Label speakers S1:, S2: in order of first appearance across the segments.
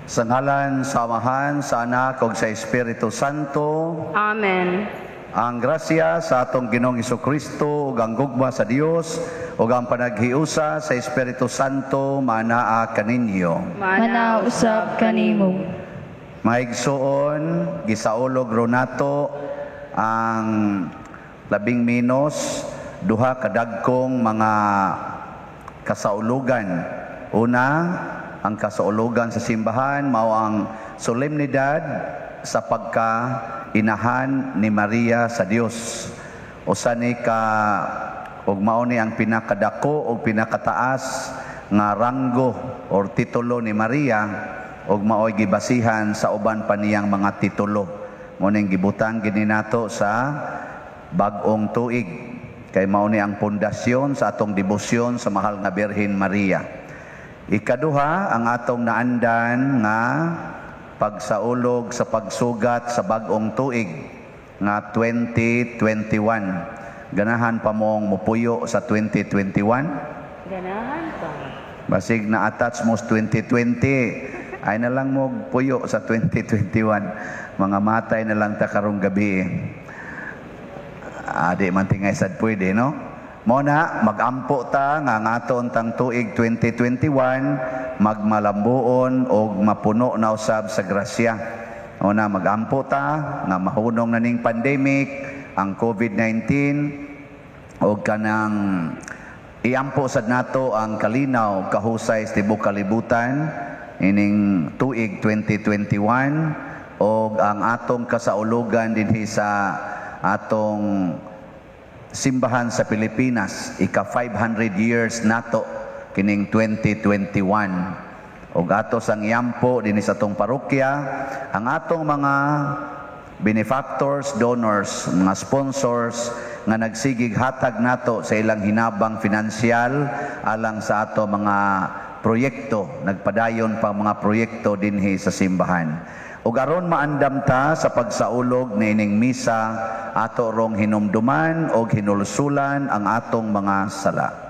S1: Sa ngalan sa Amahan, sa Anak ug sa Espiritu Santo.
S2: Amen.
S1: Ang grasya sa atong Ginoong Kristo ug ang gugma sa Dios ug ang panaghiusa sa Espiritu Santo manaa kaninyo.
S2: Mana
S3: usab kanimo.
S1: Maigsuon, gisaulog ro nato ang labing menos duha kadagkong mga kasaulugan. Una, ang kasaulugan sa simbahan mao ang solemnidad sa pagka-inahan ni Maria sa Dios. Usa ni ka ug mao ni ang pinakadako o pinakataas nga ranggo or titulo ni Maria ug maoy gibasihan sa uban pa niyang mga titulo. Mao ning gibutang gini nato sa bag-ong tuig kay mao ni ang pundasyon sa atong debosyon sa mahal nga Birhen Maria. Ikaduha, ang atong naandan nga pagsaulog sa pagsugat sa bag-ong tuig nga 2021. Ganahan pa mong mupuyo sa 2021?
S2: Ganahan pa.
S1: Basig na attach mo sa 2020, ay na lang mo puyo sa 2021. Mga matay na lang ta karong gabi. Adi man tingay sad pwede, no? Mo na magampo ta nga ang aton tang tuig 2021 magmalambuon og mapuno na usab sa grasya. Mo na magampo ta nga mahunong na ning pandemic, ang COVID-19, og kanang iampo sad nato ang kalinaw kahusay sa tibuok kalibutan ining tuig 2021 og ang atong kasaulugan dinhi sa atong simbahan sa Pilipinas, ika 500 years nato kining 2021. Og ato sang iampo dinhi sa atong parokya ang atong mga benefactors, donors, mga sponsors nga nagsigig hatag nato sa ilang hinabang finansyal alang sa ato mga proyekto, nagpadayon pa mga proyekto dinhi sa simbahan. Ug aron maandam ta sa pagsaulog niining misa, ato rong hinumduman og hinulsulan ang atong mga sala.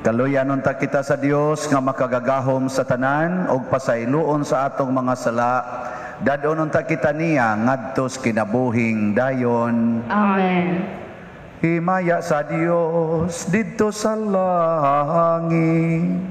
S1: Kaluyan unta kita sa Dios nga makagagahom sa tanan ug pasayloon sa atong mga sala. Dadon unta kita niya ngadto sa kinabuhing dayon.
S3: Amen.
S1: Himaya sa Dios didto sa langit.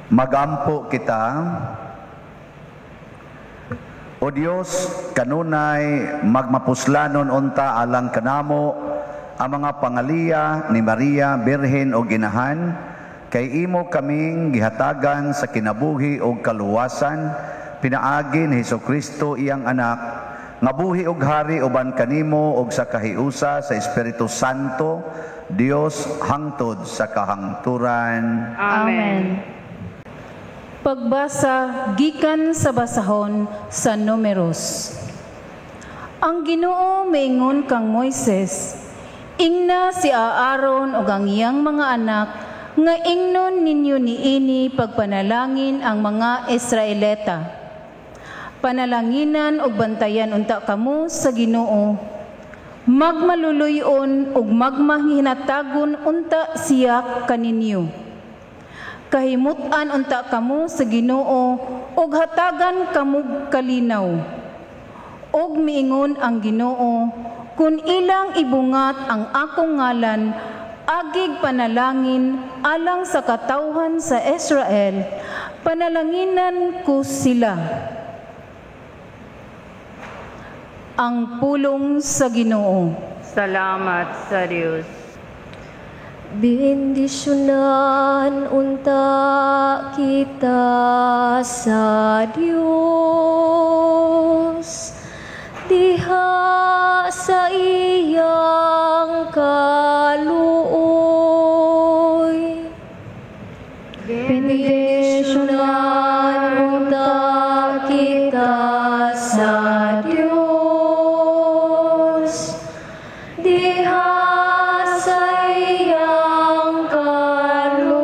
S1: Magampo kita. O Dios, kanunay magmapuslanon unta alang kanamo ang mga pangaliya ni Maria Birhen og Inahan, kay imo kaming gihatagan sa kinabuhi og kaluwasan pinaagi ni Hesukristo, iyang anak, nga buhi og hari uban kanimo og sa kahiusa sa Espiritu Santo, Dios, hangtod sa kahangturan.
S2: Amen.
S4: Pagbasa gikan sa basahon sa Numeros. Ang Ginoo miingon kang Moises, "Ingna si Aaron ug ang iyang mga anak nga ingnon ninyo niini pagpanalangin ang mga Israelita. Panalanginan ug bantayan unta kamo sa Ginoo. Magmaluluyon ug magmahinatagon unta siya kaninyo. Kahimut-an unta kamo sa Ginoo ug hatagan kamog kalinaw." Ug miingon ang Ginoo, "Kun ilang ibungat ang akong ngalan agig panalangin alang sa katawhan sa Israel, panalanginan ko sila." Ang pulong sa Ginoo.
S2: Salamat sa Dios.
S5: Bendisyonan unta kita sa Dios diha sa iyang kaluoy. Bendisyonan unta kita sa Dios diha sa iyang kaluoy.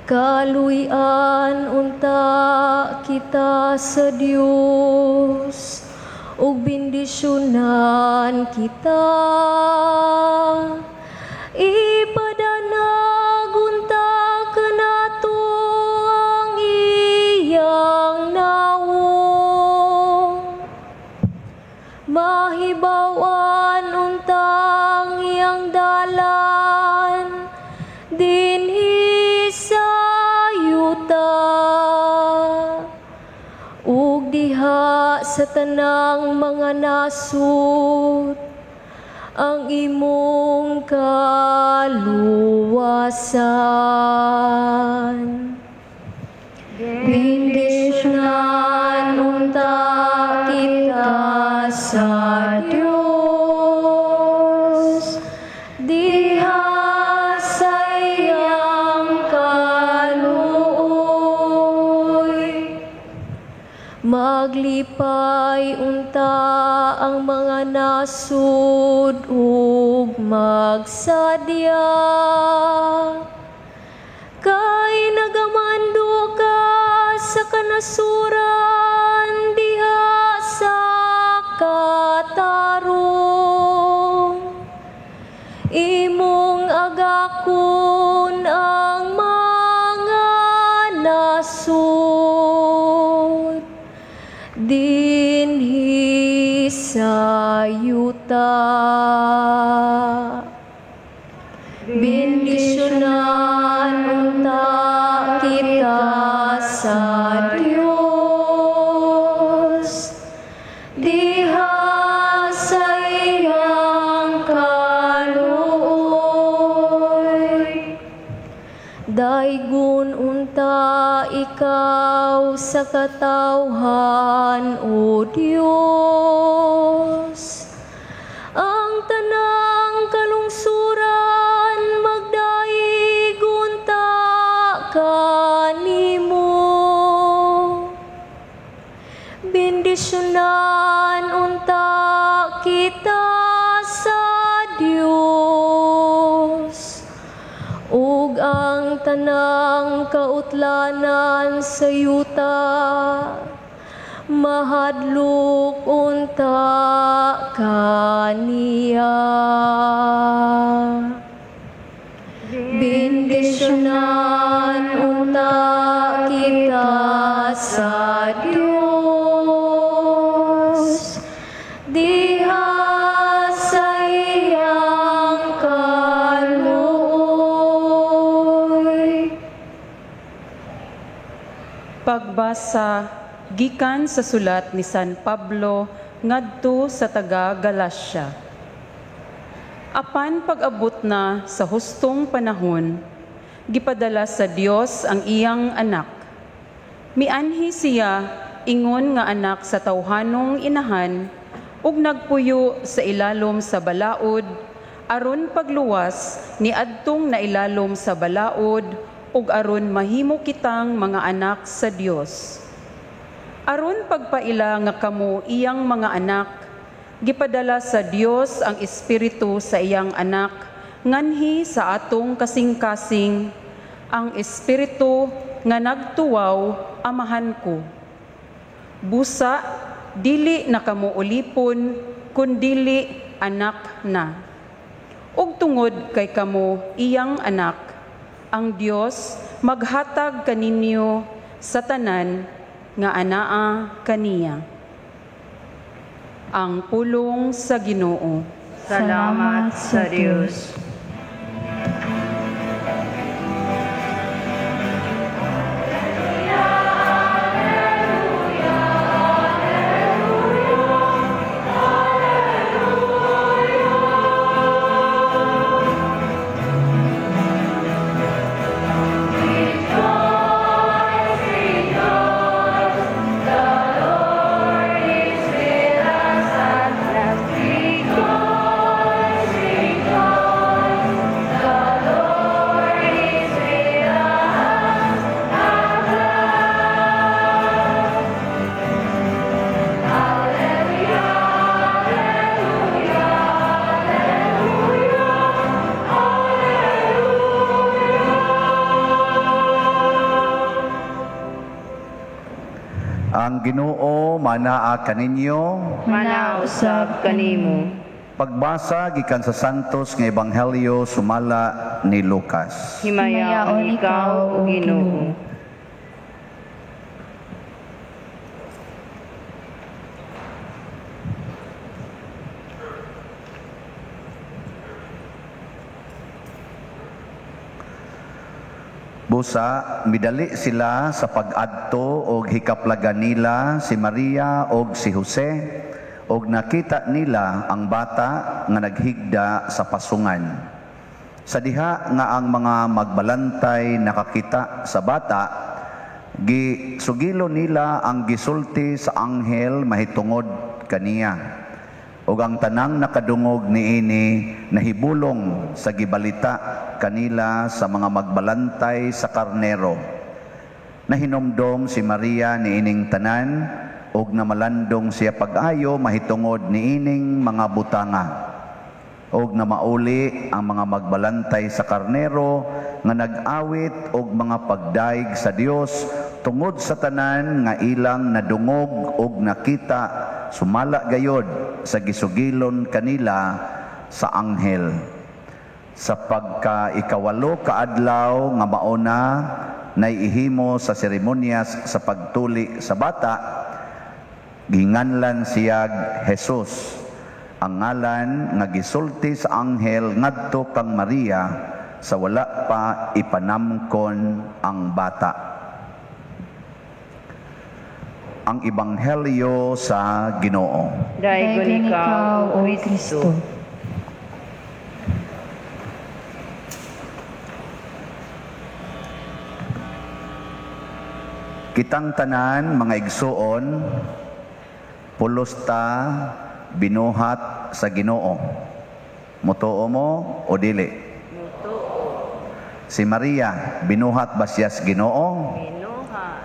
S5: Kaluy-an unta kita sa Dios ug bendisyonan kita. Ipadanag unta kanato ang iyang nawong. Mahibaw-an unta ang iyang dalan dinhi sa yuta ug diha sa tanang mga nasud ang imong kaluwasan. Bendisyonan unta kita sa Dios diha sa iyang kaluoy. Maglipay unta ang mga nasud ug magsadya, kay nagamando ka sa kanasuran diha sa katarong. Imong agakon ang mga nasud dinhi sa yuta. Bendisyonan unta kita sa Dios diha sa iyang kaluoy. Daygon unta ikaw sa katawhan, O Dios. Ang tanang kalungsuran magdaig unta kanimo. Bendisyonan unta kita sa Dios ug ang tanang kautlanan sa yuta mahadlok unta kaniya. Bendisyonan unta kita sa Dios diha sa iyang kaluoy.
S4: Pagbasa gikan sa sulat ni San Pablo ngadto sa taga Galacia. Apan pag-abot na sa hustong panahon, gipadala sa Dios ang iyang anak. Mianhi siya ingon nga anak sa tawhanong inahan ug nagpuyo sa ilalom sa balaod aron pagluwas ni adtong nailalom sa balaod ug aron mahimo kitang mga anak sa Dios. Aron pagpaila nga kamo iyang mga anak, gipadala sa Dios ang Espiritu sa iyang anak nganhi sa atong kasing-kasing, ang Espiritu nga nagtuwaw amahan ko. Busa dili na kamo ulipon, kundili anak na. Ug tungod kay kamo iyang anak, ang Dios maghatag kaninyo sa tanan nga anaa kaniya. Ang pulong sa Ginoo.
S2: Salamat sa Dios.
S1: Ang Ginoo manaa kaninyo,
S2: manausab kanimo.
S1: Pagbasa gikan sa Santos nga Ebanghelyo sumala ni Lucas.
S2: Himayaon ikaw, o Ginoo.
S1: Busa, midali sila sa pag-adto og hikaplagan nila si Maria og si Jose og nakita nila ang bata nga naghigda sa pasungan. Sa diha nga ang mga magbalantay nakakita sa bata, gisugilo nila ang gisulti sa anghel mahitungod kaniya. Og ang tanang nakadungog niini nahibulong sa gibalita kanila sa mga magbalantay sa karnero. Nahinomdom si Maria niining tanan og namalandong siya pag-ayo mahitungod niining mga butanga. Og namauli ang mga magbalantay sa karnero nga nag-awit og mga pagdaig sa Dios tungod sa tanan nga ilang nadungog og nakita sumala gayod sa gisugilon kanila sa anghel. Sa pagka ikawalo kaadlaw nga mauna naiihimo sa seremonyas sa pagtuli sa bata, ginganlan siyag Jesus, ang ngalan nga gisulti sa anghel ngadto kang Maria sa wala pa ipanamkon ang bata. Ang Ebanghelyo sa Ginoo.
S2: Daygon ikaw, O Kristo.
S1: Kitang tanan, mga igsuon, pulos ta binuhat sa Ginoo. Mutuo mo o dili?
S2: Mutuo.
S1: Si Maria, binuhat ba siya sa Ginoo?
S2: Binuhat.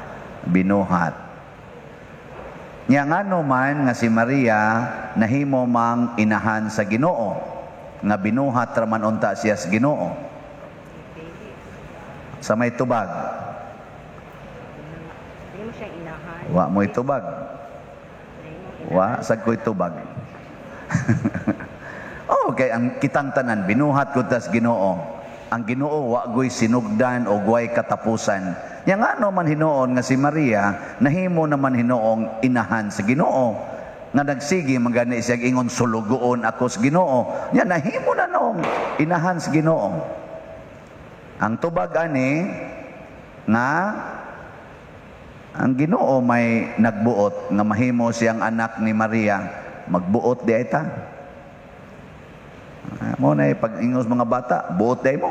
S1: Binuhat. Nya ngano man nga si Maria nahimo mang inahan sa Ginoo, nga binuhat ra man unta siya sa Ginoo. Sa may tubag. Wa mo'y tubag. Wa sad ko'y tubag. Okay, ang kitang tanan binuhat ko tas Ginoo. Ang Ginoo wa goy sinugdan o guay katapusan. Nya ngano man hinuon nga si Maria nahimo naman hinuong inahan sa Ginoo, nga nagsige man gani siya ingon sulugoon ako sa Ginoo. Nya nahimo na noong inahan sa Ginoo. Ang tubag ani nga Ang Ginoo may nagbuot nga mahimo siyang anak ni Maria, magbuot di ay ta. Mo na pag ingos mga bata, buot di mo.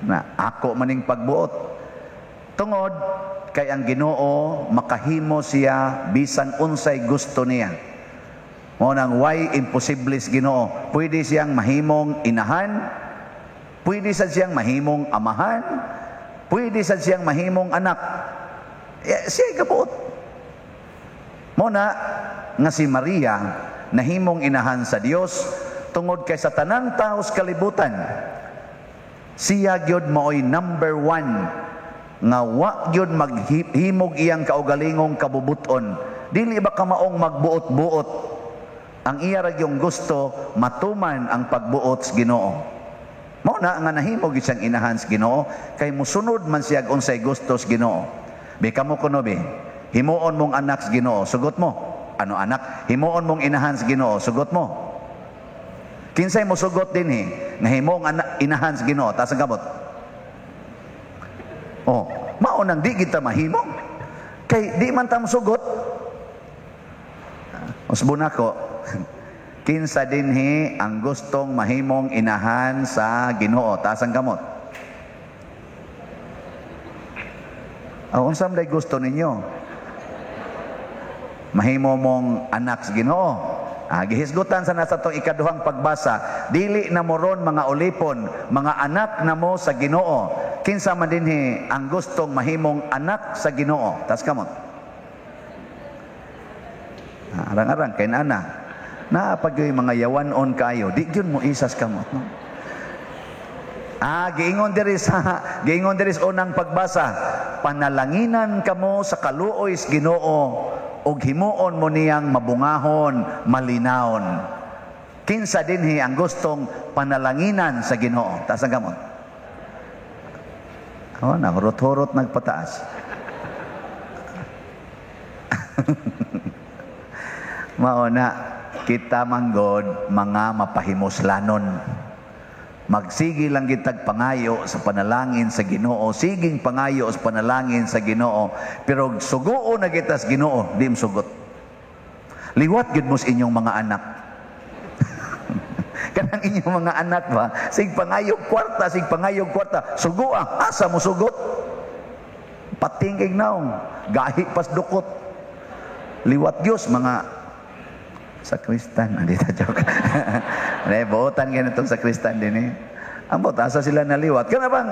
S1: Na ako maning pagbuot. Tungod kay ang Ginoo makahimo siya bisan unsay gusto niya. Mo nang why imposible sa Ginoo. Pwede siyang mahimong inahan, pwede sad siyang mahimong amahan, pwede sad siyang mahimong anak. Siya kabuot. Mo na nga si Maria nahimong inahan sa Dios tungod kay sa tanang taos kalibutan. Siya gyud maoy number one nga wa gyud maghimog iyang kaugalingong kabubuton. Dili ba kamaong magbuot-buot? Ang iya ra gyung gusto matuman ang pagbuot sa Ginoo. Mao na nga nahimo gyud siyang inahan sa Ginoo kay musunod man siya unsay gusto sa Ginoo. Bi kamo kuno bi, himuon mong anak sa Ginoo, sugot mo. Ano anak? Himuon mong inahan sa Ginoo, sugot mo. Kinsay mo sugot dinhi nga himong inahan sa Ginoo, taas ang kamot. Oh, mao nang di kita mahimo. Kay di man ta mosugot. Usbon ako. Kinsa dinhi ang gustong mahimong inahan sa Ginoo, taas ang kamot. Oh, unsa man gusto ninyo? Mahimo mong anak sa Ginoo. Gihisgutan sa nasa tong ikaduhang pagbasa, dili na mo ron mga ulipon, mga anak na mo sa Ginoo. Kinsa man dinhi ang gustong mahimong anak sa Ginoo? Tas kamot. Arang-arang kay nana. Naa pag yoy mga yawan-on kayo, di gyud mo isas kamot, no? Giingon diri sa giingon diri sa unang pagbasa, panalanginan kamo sa kaluoy sa Ginoo ug himuon mo niyang mabungahon, malinawon. Kinsa dinhi ang gustong panalanginan sa Ginoo? Taas ang kamot. Oh, nahurot-hurot nagpataas. Mao na kita manggod mga mapahimuslanon. Magsige lang kitag pangayo sa panalangin sa Ginoo, siging pangayo sa panalangin sa Ginoo, pero suguo na kita sa Ginoo, di msugot. Liwat gyud mo sa inyong mga anak. Kanang inyong mga anak ba, sig pangayo kwarta, sig pangayo kwarta, sugoa, asa mo sugot? Pating kay naong, gahi pas dukot. Liwat Dios mga sakristan, andito joke. Ne, buotan ganitong sakristan din eh. Ambot asa sila naliwat. Kana bang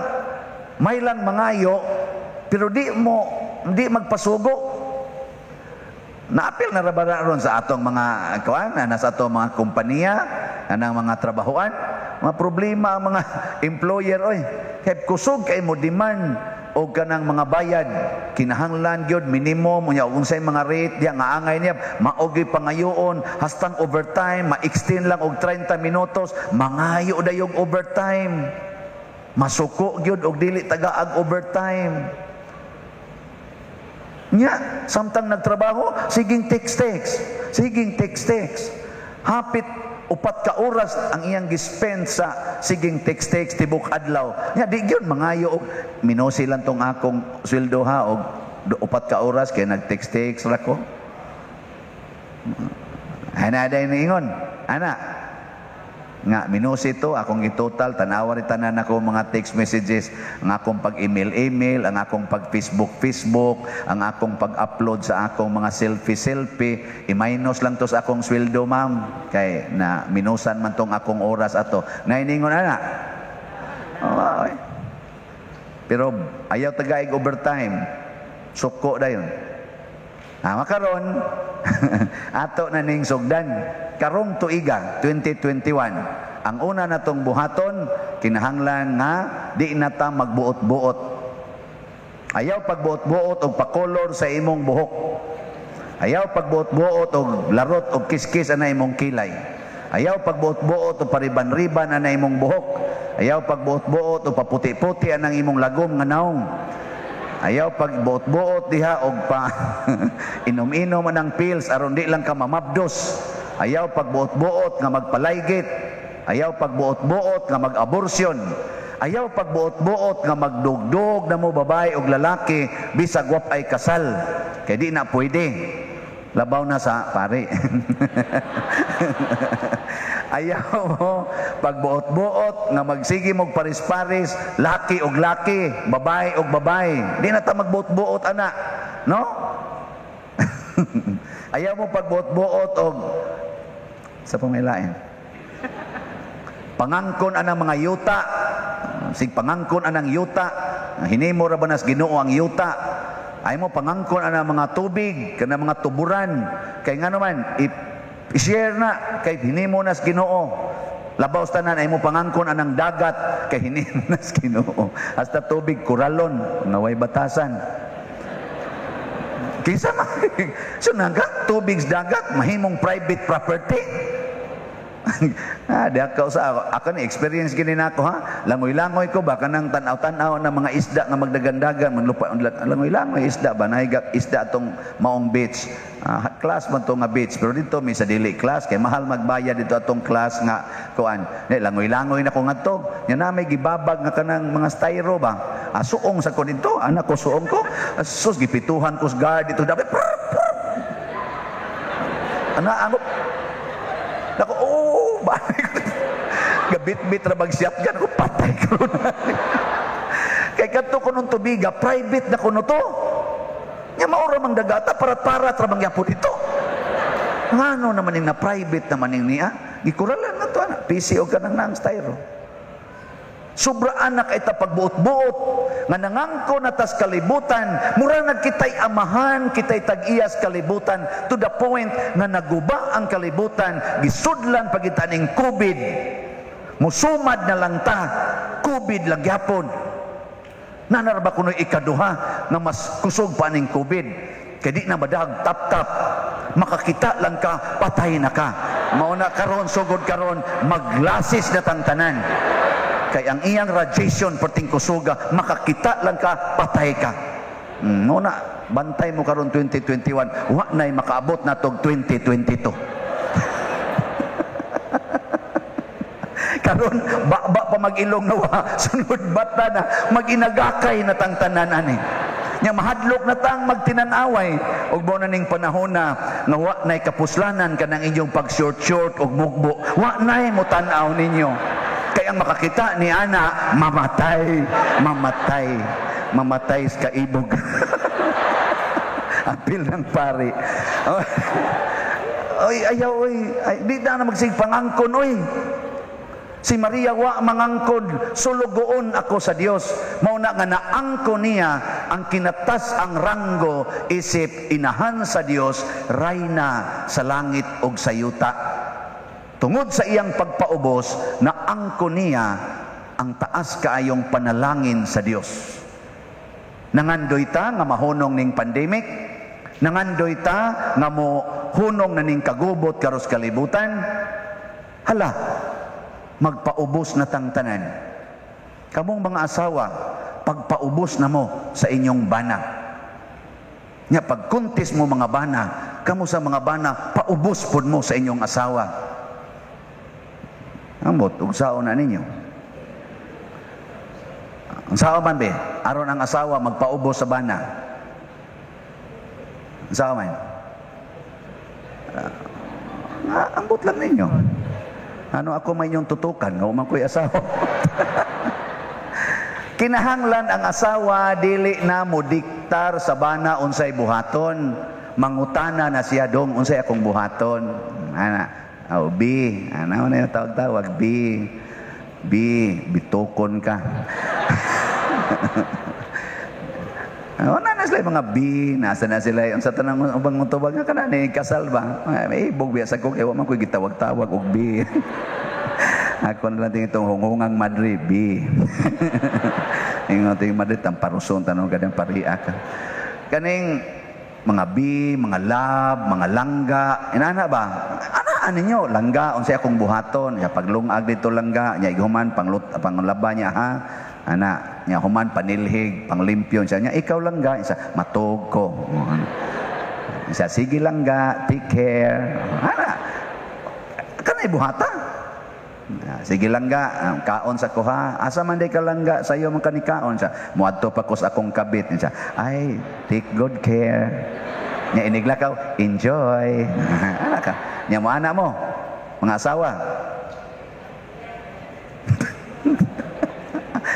S1: may lang mangayo pero di mo di magpasugo. Naapil na ra ba ron sa atong mga kuan, na sa atong mga kompanya, kanang mga trabahoan, mga problema ang mga employer oy. Kay kusog kay mo demand og kanang mga bayad, kinahanglan gyud minimum unya og unsay mga rate diya nga angay niya mao gyud pangayoon hastang overtime ma-extend lang og 30 minutos, mangayo dayog overtime, masuko gyud og dili tagaag overtime. Nya samtang nagtrabaho siging text-text, siging text-text, hapit 4 ka oras ang iyang gispend sa siging text-text tibok adlaw. Nya di gyud mangayo og minosi lang tong akong sweldo ha og 4 ka oras kay nag-text-text ra ko. Ana day niingon, ana nga minosi to akong itotal, tan-awa ri tanan ako mga text messages, ang akong pag-email-email, ang akong pag-Facebook-Facebook, ang akong pag-upload sa akong mga selfie-selfie, i-minus lang to sa akong sweldo ma'am kay na minusan man tong akong oras ato. Nainingon ana. Oh, ay. Pero ayaw tagaig overtime. Suko dayon. Makaron ato na ning sugdan karong tuiga 2021. Ang una natong buhaton kinahanglan nga di na ta magbuot-buot. Ayaw pagbuot-buot og pakolor sa imong buhok. Ayaw pagbuot-buot og larot og kiskis ana imong kilay. Ayaw pagbuot-buot og pariban-riban ana imong buhok. Ayaw pagbuot-buot og paputi-puti anang imong lagom nga naong. Ayaw pagbuot-buot diha og pa inom-inom anang pills aron di lang ka mamabdos. Ayaw pagbuot-buot nga magpalaygit. Ayaw pagbuot-buot nga mag-abortion. Ayaw pagbuot-buot nga magdugdog na mo babae og lalaki bisag wa ay kasal. Kay di na pwede. Labaw na sa pare. Ayaw mo pagbuot-buot nga magsige mog paris-paris, laki og laki, babae og babae. Di na ta magbuot-buot ana, no? Ayaw mo pagbuot-buot og sa pamilain. Pangangkon anang mga yuta. Sig pangangkon anang yuta. Hinimo ra ba nas Ginoo ang yuta? Ay mo pangangkon anang mga tubig, kana mga tuburan. Kay ngano man i-share na kay hinimo nas Ginoo. Labaw sa tanan ay mo pangangkon anang dagat kay hinimo nas Ginoo. Hasta tubig kuralon nga way batasan. Kinsa man? So nangga tubig sa dagat mahimong private property. Di ako sa ako. Ako ni experience gini nako ha. Langoy-langoy ko ba kanang tan-aw-tan-aw na mga isda nga magdagandagan manlupa langoy-langoy isda ba nahiga isda atong maong beach. Class man to nga beach pero dito may sa dili class kay mahal magbayad dito atong class nga kuan. Di langoy-langoy na ko ngadto. Nya na may gibabag nga kanang mga styro ba. Suong sa ko dito, anak ko suong ko. Sus gipituhan ko sa guard dito dapat. Ana ako. Nako, oh, balik. Gabit-bit ra bag shotgun ako, patay ko na. Kay kadto ko nung tubiga, private na kuno to. Nya maura mang dagata, parat-parat ra mang yapon dito. Ngano naman ning na private naman ning niya? Gikuralan na to ana, PC og kanang nang styro. Sobraan na kay ta pagbuot-buot nga nangangko na tas kalibutan, mura nagkitay amahan, kitay tag-iyas kalibutan to the point nga naguba ang kalibutan, gisudlan pagitan ning COVID. Musumad na lang ta, COVID lang gyapon. Nanarba kunoy ikaduha nga mas kusog pa ning COVID. Kay di na madag tap-tap, makakita lang ka, patay na ka. Mao na karon sugod karon maglasis na tang tanan. Kay ang iyang radiation perting kusuga, makakita lang ka, patay ka. No na, bantay mo karon 2021, wa na'y makaabot na tog 2022. Karon ba pa mag-ilong na wa, sunod bata na, mag-inagakay na tang tanan ani. Nya mahadlok na tang magtinan-away ug mao na ning panahon na nga wa na'y kapuslanan kanang inyong pag-short-short ug mugbo, wa na'y motan-aw ninyo. Kay ang makakita ni ana, mamatay, mamatay, mamatay sa kaibog. Apil ng pari. Oy, ayaw, oy, ay, di na magsig pangangkon, oy. Si Maria wa mangangkon, sulugoon ako sa Dios. Mao na nga naangkon niya ang kinatas ang ranggo isip inahan sa Dios, rayna sa langit ug sa yuta. Tungod sa iyang pagpaubos, naangko niya ang taas kaayong panalangin sa Dios. Nangandoy ta nga mahunong ning pandemic, nangandoy ta nga mohunong na ning kagubot karos kalibutan. Hala, magpaubos na tang tanan. Kamong mga asawa, pagpaubos na mo sa inyong bana. Nya pagkuntis mo mga bana, kamo sa mga bana, paubos pud mo sa inyong asawa. Ambot, ugsaon na ninyo. Ang sawa man be, aron ang asawa magpaubos sa bana. Ang sawa man. Ambot lang ninyo. Ano ako may inyong tutukan, nga man ko'y asawa. Kinahanglan ang asawa, dili na mo diktar sa bana unsay buhaton. Mangutana na siya dong unsay akong buhaton. Ana. Oh, B. Ano na yung tawag-tawag? B. B. Bitokon ka. Ano na sila yung mga B. Nasa na sila yung sa tanang ubang tubag nga ka na ni kasal ba? May ibog biya sa ko. Kaya waman ko'y gitawag-tawag og B. Ako na lang itong hunghungang madre, B. Yung ating madre, tamparuson, tanong ka ng pariya ka. Kaning mga B, mga lab, mga langga. Inana ba? Anaan ninyo? Langga, unsay akong buhaton. Ya paglungag dito langga, nya ighuman panglaba niya ha. Ana, nya human panilhig, panglimpyon siya. Nya ikaw langga, isa matog ko. Isa sige langga, take care. Ana. Kanay buhata. Sige langga, kaon sa kuha. Asa man day ka langga, sayo man ka ni kaon sa. Muadto pa ko sa akong kabit siya. Ay, take good care. Nya iniglakaw, enjoy. Ana ka. Nya mo ana mo, mga asawa.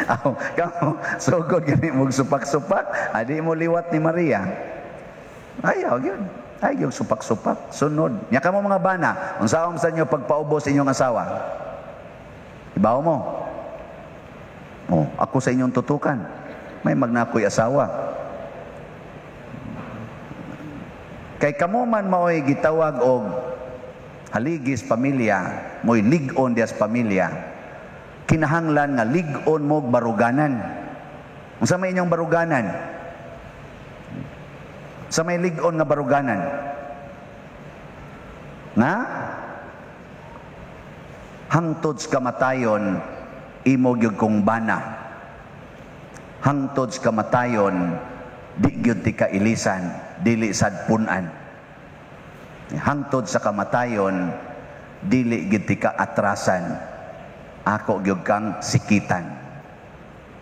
S1: Aw, kamo sugod gani mo supak-supak, adi mo liwat ni Maria. Ayaw gyud. Ay gyud supak-supak, sunod. Nya kamo mga bana, unsaon sa inyo pagpaubos inyong asawa? Ibaw mo. Oh, ako sa inyong tutukan. May magnakoy asawa. Kay kamo man maoy gitawag og haligis pamilya, mo'y lig-on dias pamilya. Kinahanglan nga lig-on mo og baruganan. Unsa may inyong baruganan? Sa may lig-on nga baruganan? Nga hangtod sa kamatayon imo gyud kong bana. Hangtod sa kamatayon di gyud ti kailisan, dili sad pun-an. Hangtod sa kamatayon dili gyud ti kaatrasan, ako gyud kang sikitan.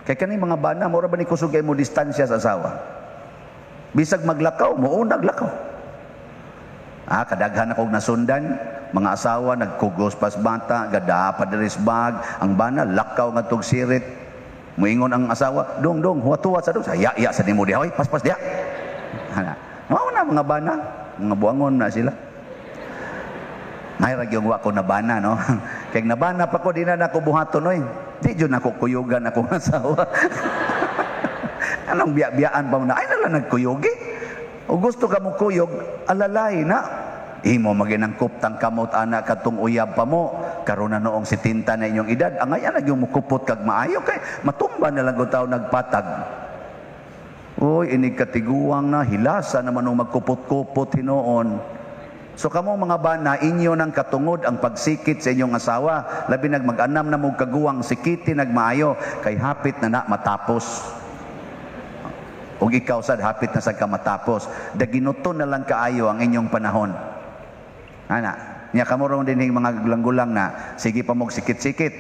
S1: Kay kani mga bana mura ba ni kusog kay mo distansya sa asawa? Bisag maglakaw, muunag lakaw. Ah, kadaghan akong nasundan, mga asawa nagkugos pas bata, gada pa diri sa bag, ang bana lakaw ngadtog sirit. Muingon ang asawa, dong dong, huwat-huwat sa dong, ya ya sa nimo diha, oy, paspas diha. Ana, mao na mga bana, mga buangon na sila. May ra gyud wa ko nabana, no? Kay nabana pa ko, di na nako buhaton oy. Di jud nako kuyugan akong asawa. Anong biya-biyaan pa mo na? Ay nala nagkuyugi. O gusto ka mo kuyog, alalay na. Imo maginang kuptang kamot ana katong uyab pa mo. Karon na noong 70 na inyong edad, angay ana gyud mukupot kag maayo kay matumba na lang gud tawo nagpatag. Uy, inig katiguang na hilasa naman og magkupot-kupot hinuon. So kamo mga bana, inyo nang katungod ang pagsikit sa inyong asawa. Labi nag mag-anam na mong kaguwang sikiti nagmaayo kay hapit na na matapos. Og ikaw sad hapit na sad ka matapos. Daginuton na lang kaayo ang inyong panahon. Ana, nya kamo ron dinhing mga gulang-gulang na sige pa mog sikit-sikit.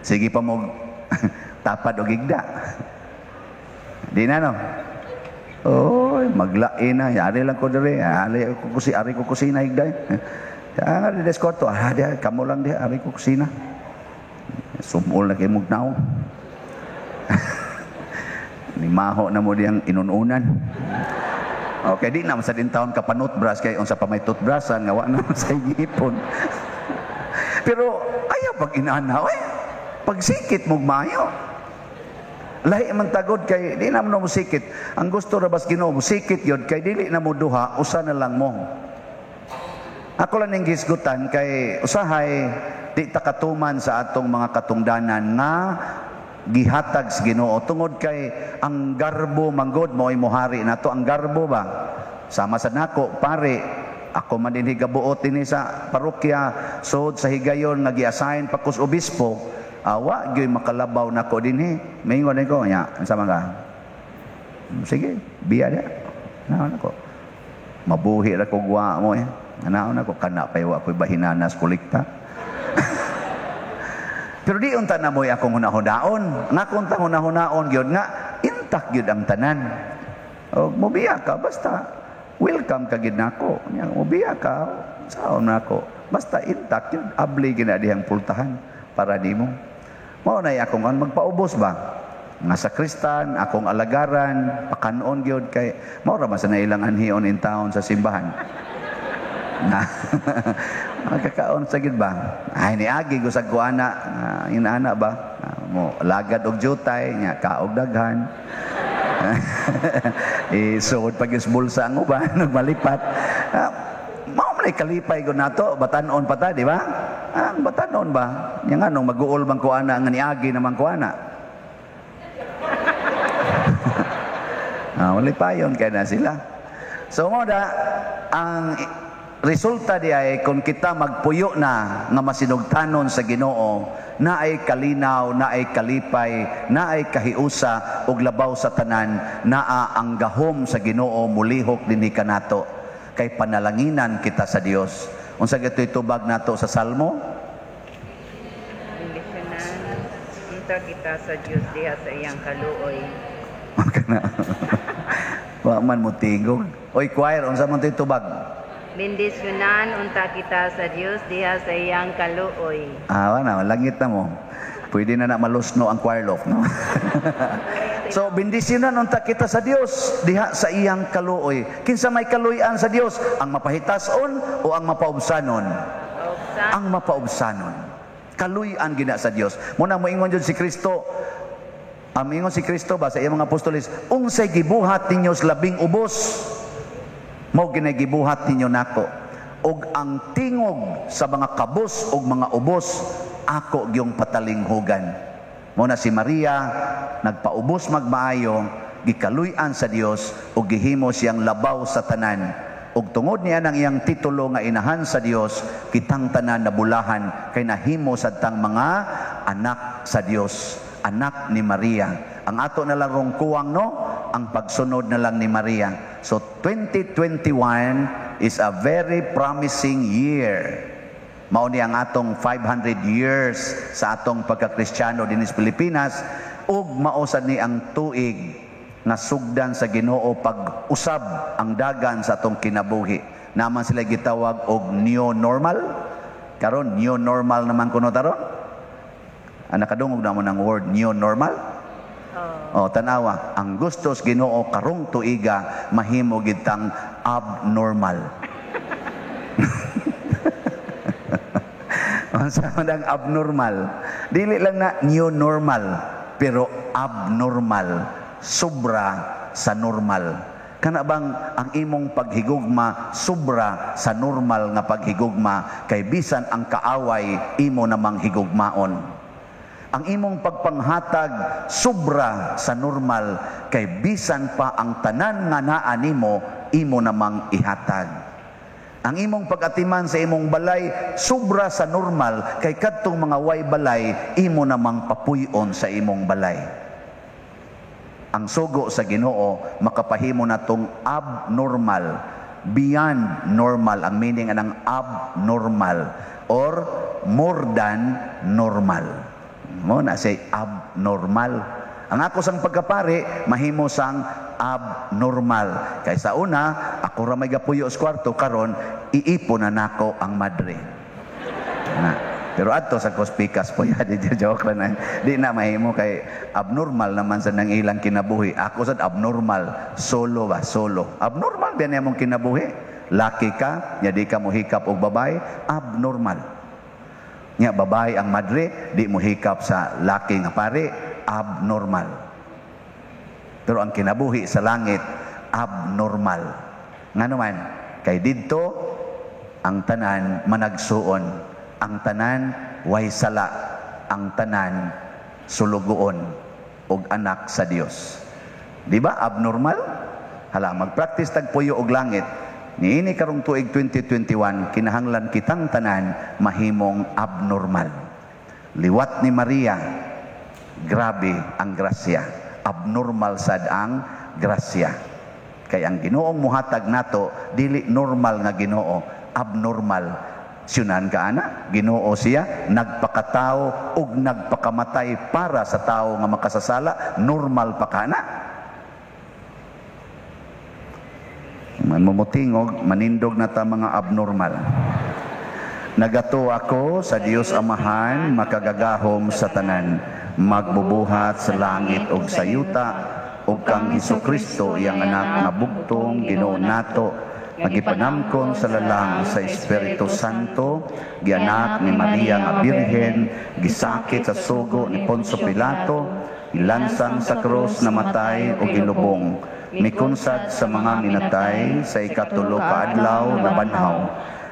S1: Sige pa mog tapad og igda. Di na no. Oy, maglain na. Ari lang ko diri. Ari ko kusi, ari ko kusina higday. Ah, di deskorto. Ah, di kamo lang di ari ko kusina. Sumol na kay mog naong. Nimaho na mo diyang inununan. Okay, di na sa din taon ka panutbras kay unsa pa may toothbrushan nga wa na sa ngipon. Pero ayaw pag inana oy. Pagsikit mog maayo. Lahi man tagod kay di na mo sikit. Ang gusto ra bas Ginoo sikit yod kay dili na mo duha, usa na lang mo. Ako lang ning gisgutan kay usahay di ta katuman sa atong mga katungdanan nga gihatag sa Ginoo tungod kay ang garbo manggod mo'y mohari nato ang garbo ba. Sama sa nako pare, ako man dinhi gabuot dinhi sa parokya sod sa higayon nga gi-assign pa kus obispo. Awa gyud makalabaw nako dinhi. Maingon ko nya, unsa man ka? Sige, biya dia. Naon ako. Mabuhi ra ko gwa mo eh. Naon ako kana pa wa koy bahinanas kolekta. Pero di unta na mo'y akong hunahunaon. Nga kung ta hunahunaon gyud nga intak gyud ang tanan. Og mobiya ka basta welcome ka gyud nako. Nya mobiya ka saon nako. Basta intak gyud abli gyud na dihang pultahan para nimo. Mao nay akong an magpaubos ba? Nga sakristan, akong alagaran, pakanon gyud kay mao ra man sa nailang anhion in town sa simbahan. Na magkakaon sa gyud ba? Ay niagi gusag ko ana, inaana ba? Mo lagad og jutay nya kaog daghan. Isuod pag bulsa ang uban nagmalipat. Mao man ay kalipay gud nato, batan-on pa ta, di ba? Ang batan-on ba? Nya nganong maguol man ko ana nga niagi naman ko ana. Malipayon kay na sila. So mo da ang resulta di ay kung kita magpuyo na nga masinugtanon sa Ginoo, na ay kalinaw, na ay kalipay, na ay kahiusa ug labaw sa tanan, naa ang gahom sa Ginoo mulihok dinhi kanato kay panalanginan kita sa Dios. Unsa gito'y tubag nato sa Salmo?
S2: Bendisyonan unta kita sa Dios diha sa iyang kaluoy.
S1: Kana. Wa man mo tingog. Oy choir, unsa man to'y tubag?
S2: Bendisyonan unta kita sa Dios diha sa iyang kaluoy.
S1: Ah, wala, langit na mo. Pwede na na malusno ang choir loft, no? So, bendisyonan unta kita sa Dios diha sa iyang kaluoy. Kinsa may kaluoyan sa Dios? Ang mapahitason o ang mapaubsanon?
S2: Paubsan.
S1: Ang mapaubsanon. Kaluy-an gina sa Dios. Muna moingon jud si Kristo. Ang ingon si Kristo ba sa iyang mga apostoles, unsay gibuhat ninyo sa labing ubos, mao ginay gibuhat ninyo nako. Og ang tingog sa mga kabos og mga ubos, ako gyung patalinghugan. Mao na si Maria nagpaubos magmaayo, gikaluy-an sa Dios ug gihimo siyang labaw sa tanan. Ug tungod niya ng iyang titulo nga inahan sa Dios, kitang tanan nabulahan kay nahimo sadtang mga anak sa Dios, anak ni Maria. Ang ato na lang rong kuwang, no, ang pagsunod na lang ni Maria. So 2021 is a very promising year. Mao ni ang atong 500 years sa atong pagkakristyano dinhi sa Pilipinas, ug mao sad ni ang tuig nga sugdan sa Ginoo pag-usab ang dagan sa atong kinabuhi. Naman sila gitawag og new normal. Karon new normal naman kuno taron. Ah, nakadungog na mo ng word new normal? Oh, tanawa, ang gustos Ginoo karong tuiga mahimo gitang abnormal. Unsa man ang abnormal? Dili lang na new normal, pero abnormal, sobra sa normal. Kana bang ang imong paghigugma sobra sa normal nga paghigugma, kay bisan ang kaaway imo namang higugmaon. Ang imong pagpanghatag sobra sa normal, kay bisan pa ang tanan nga naa nimo imo namang ihatag. Ang imong pag-atiman sa imong balay sobra sa normal, kay kadtong mga way balay imo namang papuy-on sa imong balay. Ang sugo sa Ginoo makapahimo natong abnormal, beyond normal ang meaning anang abnormal or more than normal. Mo na say abnormal. Ang ako sang pagkapari mahimo sang abnormal. Kay sa una ako ra may gapuyo sa kwarto, karon iipon na nako ang madre. Na. Pero adto sa Kospikas po ya, di joke ra na. Di na mahimo kay abnormal naman sa nang ilang kinabuhi. Ako sad abnormal, solo ba, solo. Abnormal ba niya mong kinabuhi? Laki ka, nya di ka mohikap og babae, abnormal. Nya babae ang madre, di mohikap sa laki nga pare, abnormal. Pero ang kinabuhi sa langit, abnormal. Ngano man, kay didto ang tanan managsuon, ang tanan way sala, ang tanan sulugoon og anak sa Dios. Di ba abnormal? Hala, magpractice tagpuyo og langit. Niini karong tuig 2021, kinahanglan kitang tanan mahimong abnormal. Liwat ni Maria, grabe ang grasya. Abnormal sad ang grasya. Kay ang Ginoong muhatag nato dili normal nga Ginoo, abnormal. Siyunan ka ana, Ginoo siya nagpakatao ug nagpakamatay para sa tao nga makasasala, normal pa ka ana. Manmumutingog, manindog na ta mga abnormal. Nagato ako sa Dios Amahan, makagagahom sa tanan, magbubuhat sa langit ug sa yuta, ug kang Hesukristo iyang anak nga bugtong Ginoo nato, nagipanamkon sa lalang sa Espiritu Santo, gianak ni Maria nga Birhen, gisakit sa sugo ni Poncio Pilato, ilansang sa krus, namatay ug gilubong, mikunsad sa mga minatay, sa ikatulo ka adlaw nabanhaw,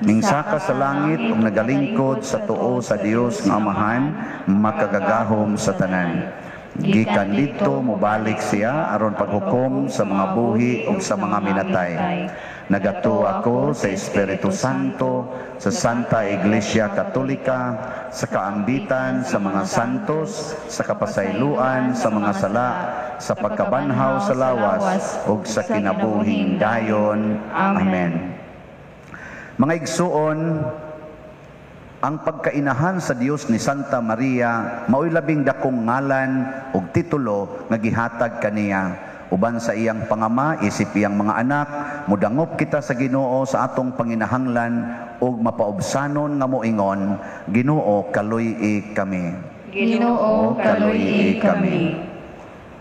S1: Mingsaka sa langit ug nagalingkod sa tuo sa Dios nga Amahan, makagagahom sa tanan. Gikan didto mobalik siya aron paghukom sa mga buhi ug sa mga minatay. Nagatuo ako sa Espiritu Santo, sa Santa Iglesia Katolika, sa kaambitan sa mga santos, sa kapasayloan sa mga sala, sa pagkabanhaw sa lawas ug sa kinabuhing dayon. Amen. Mga igsuon, ang pagkainahan sa Dios ni Santa Maria mao'y labing dakong ngalan ug titulo nga gihatag kaniya. Uban sa iyang pangama isip iyang mga anak, mudangop kita sa Ginoo sa atong panginahanglan ug mapaubsanon nga moingon, Ginoo, kaluy-i kami.
S3: Ginoo, kaluy-i kami.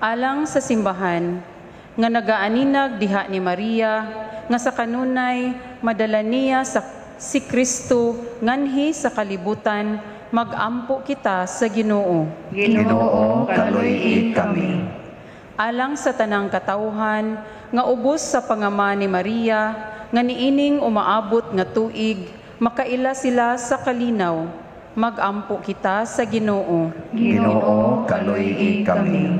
S4: Alang sa simbahan nga nagaaninag diha ni Maria, nga sa kanunay madala niya sa si Kristo nganhi sa kalibutan, magampo kita sa Ginoo.
S3: Ginoo, kaluy-i kami.
S4: Alang sa tanang katawhan nga ubos sa pangama ni Maria, nga niining umaabot nga tuig, makaila sila sa kalinaw, magampo kita sa Ginoo.
S1: Ginoo, kaluy-i kami.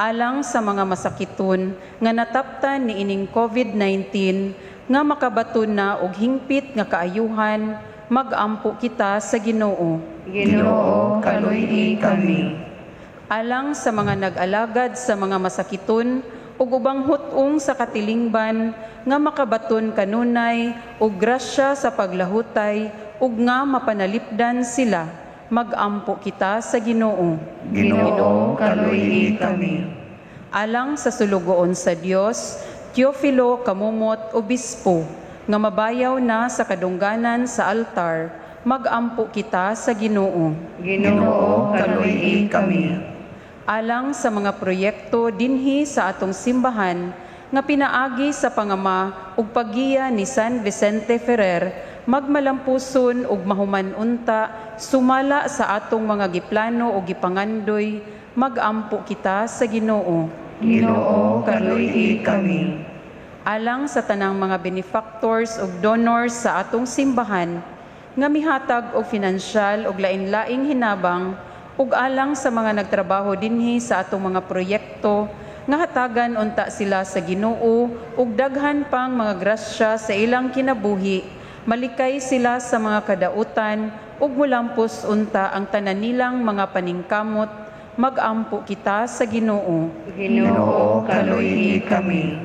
S4: Alang sa mga masakiton nga nataptan niining COVID-19, nga makabaton na og hingpit nga kaayuhan, magampo kita sa Ginoo.
S3: Ginoo, kaluy-i kami.
S4: Alang sa mga nag-alagad sa mga masakiton ug ubang hut-ong sa katilingban nga makabaton kanunay og grasya sa paglahutay ug nga mapanalipdan sila, magampo kita sa Ginoo.
S1: Ginoo, kaluy-i kami.
S4: Alang sa sulugoon sa Dios, Teofilo Kamumot Obispo, nga mabayaw na sa kadungganan sa altar, magampo kita sa Ginoo.
S3: Ginoo, kaluy-i kami.
S4: Alang sa mga proyekto dinhi sa atong simbahan nga pinaagi sa pangama ug paggiya ni San Vicente Ferrer, magmalampuson ug mahuman unta sumala sa atong mga giplano ug gipangandoy, magampo kita sa Ginoo.
S3: Ginoo, kaluy-i kami.
S4: Alang sa tanang mga benefactors ug donors sa atong simbahan nga mihatag og finansyal ug lain-laing hinabang, ug alang sa mga nagtrabaho dinhi sa atong mga proyekto nga hatagan unta sila sa Ginoo ug daghan pang mga grasya sa ilang kinabuhi, malikay sila sa mga kadautan ug mulampos unta ang tanan nilang mga paningkamot, magampo kita sa Ginoo.
S3: Ginoo, kaluy-i kami.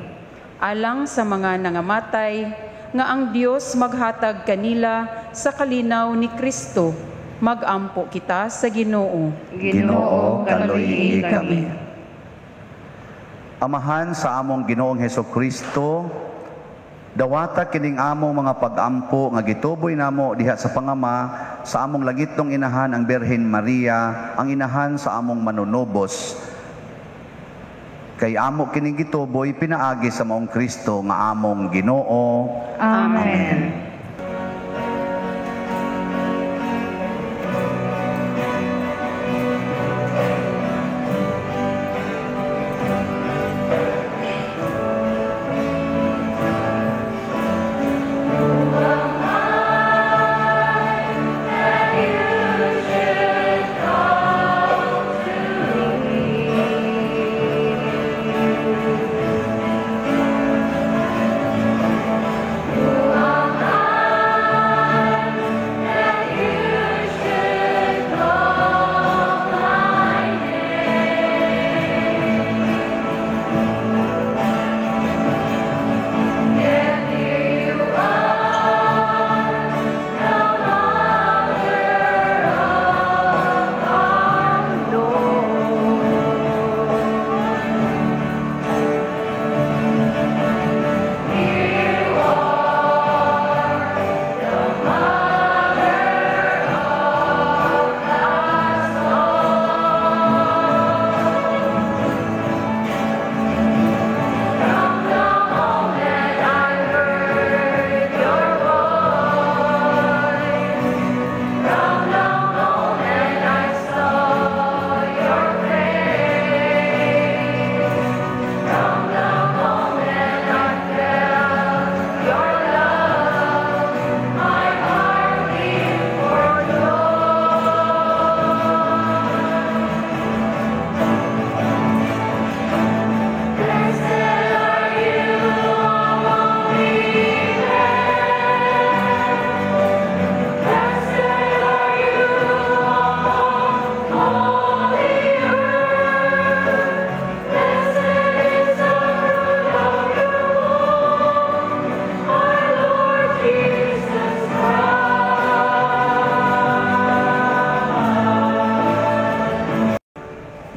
S4: Alang sa mga nangamatay nga ang Dios maghatag kanila sa kalinaw ni Kristo, magampo kita sa Ginoo.
S1: Ginoo, kaluy-i kami. Amahan sa among Ginoong Hesukristo, dawata kining among mga pagampo nga gituboy namo diha sa pangama sa among langitnong inahan ang Birhen Maria, ang inahan sa among manunubos. Kay amo kining gituboy pinaagi sa maong Kristo nga among Ginoo.
S3: Amen.
S5: Who am I?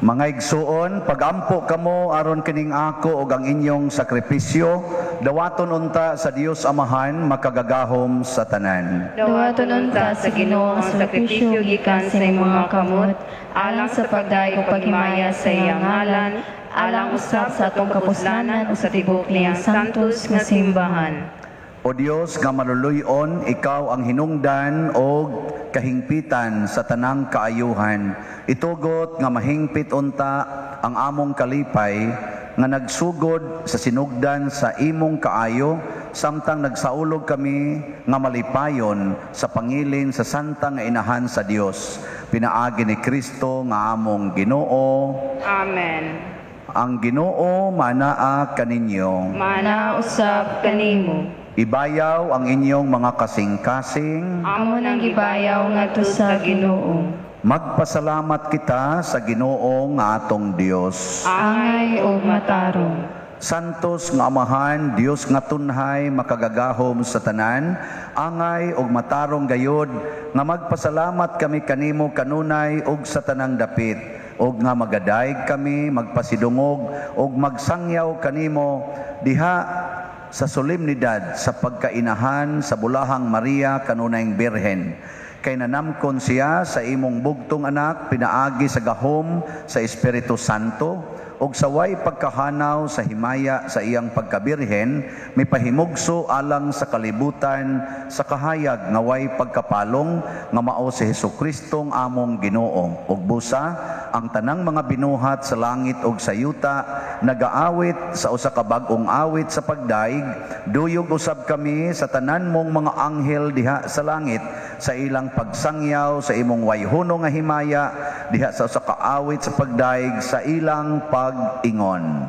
S1: Mga igsuon, pagampo kamo aron kining ako og ang inyong sakripisyo, dawaton unta sa Dios Amahan makagagahom sa tanan.
S2: Dawaton unta sa Ginoo ang sakripisyo gikan sa imong mga kamot, alang sa pagdayeg ug paghimaya sa iyang ngalan, alang usab sa atong kapuslanan ug sa tibuok niyang santos nga simbahan.
S1: O Dios nga maluluy-on, ikaw ang hinungdan og kahingpitan sa tanang kaayuhan. Itugot nga mahingpit unta ang among kalipay nga nagsugod sa sinugdan sa imong kaayo, samtang nagsaulog kami nga malipayon sa pangilin sa santa nga inahan sa Dios. Pinaagi ni Kristo nga among Ginoo.
S2: Amen.
S1: Ang Ginoo manaa kaninyo.
S2: Manaa usab kanimo.
S1: Ibayaw ang inyong mga kasing-kasing.
S2: Amo nang gibayaw ngadto sa Ginoo.
S1: Magpasalamat kita sa Ginoo nga atong Dios.
S3: Angay og matarong.
S1: Santos nga Amahan, Dios nga tunhay, makagagahom sa tanan, angay og matarong gayod nga magpasalamat kami kanimo kanunay og sa tanang dapit, og nga magadayeg kami, magpasidungog og magsangyaw kanimo diha sa solemnidad sa pagkainahan sa bulahang Maria kanunayng Birhen. Kay nanamkon siya sa imong bugtong anak, pinaagi sa gahom sa Espiritu Santo, og sa way pagkahanaw sa himaya sa iyang pagkabirhen, mipahimugso alang sa kalibutan sa kahayag nga way pagkapalong nga mao si Hesukristo ang among Ginoo. Ug busa ang tanang mga binuhat sa langit ug sa yuta nagaawit sa usa ka bag-ong awit sa pagdaig, duyog usab kami sa tanan mong mga anghel diha sa langit sa ilang pagsangyaw sa imong wayhono nga himaya diha sa usa ka awit sa pagdaig sa ilang pag-ingon.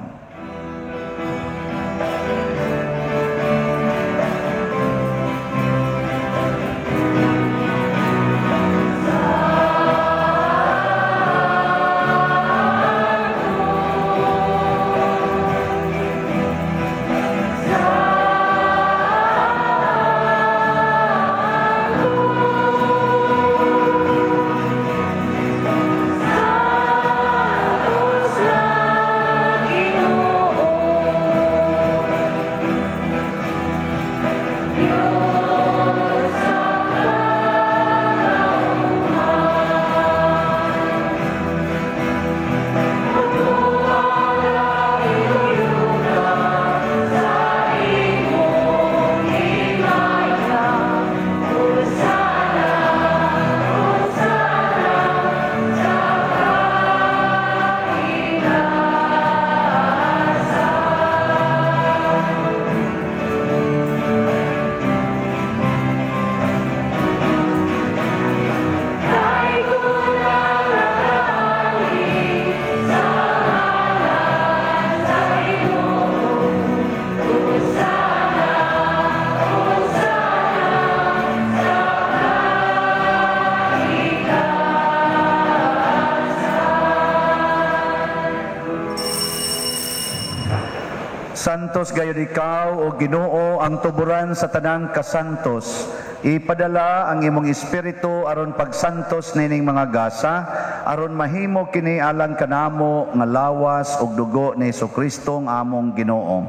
S1: Santos gayud ikaw, o Ginoo, ang tuburan sa tanang kasantos. Ipadala ang imong espiritu aron pagsantos nining mga gasa, aron mahimo kini alang kanamo nga lawas ug dugo ni Hesukristo ang among Ginoo.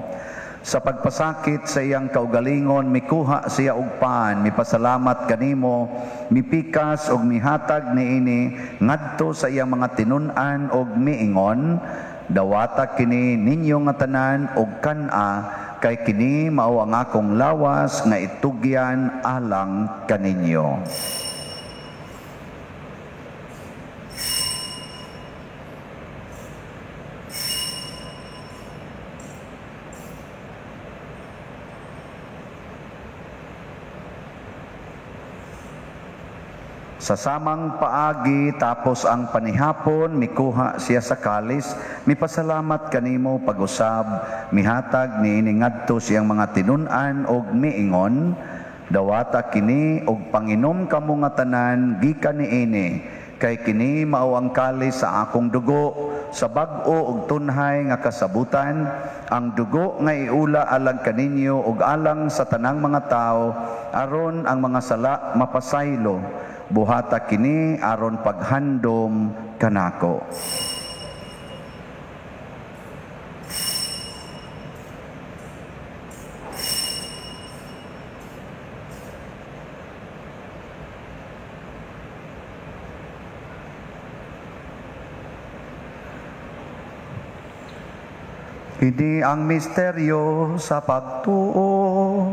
S1: Sa pagpasakit sa iyang kaugalingon, mikuha siya og pan, mipasalamat kanimo, mipikas og mihatag niini ngadto sa iyang mga tinun-an og miingon, dawata kini ninyo nga tanan og kan-a, kay kini mao ang akong lawas nga itugyan alang kaninyo. Sa samang paagi, tapos ang panihapon, mikuha siya sa kalis, mipasalamat kanimo pag-usab, mihatag niini ngadto siyang mga tinun-an og miingon, dawata kini og panginom kamo nga tanan gikan niini, kay kini mao ang kalis sa akong dugo, sa bag-o og tunhay nga kasabutan, ang dugo nga iula alang kaninyo og alang sa tanang mga tawo, aron ang mga sala mapasaylo. Buhata kini aron paghandom kanako. Ini ang misteryo sa pagtuo.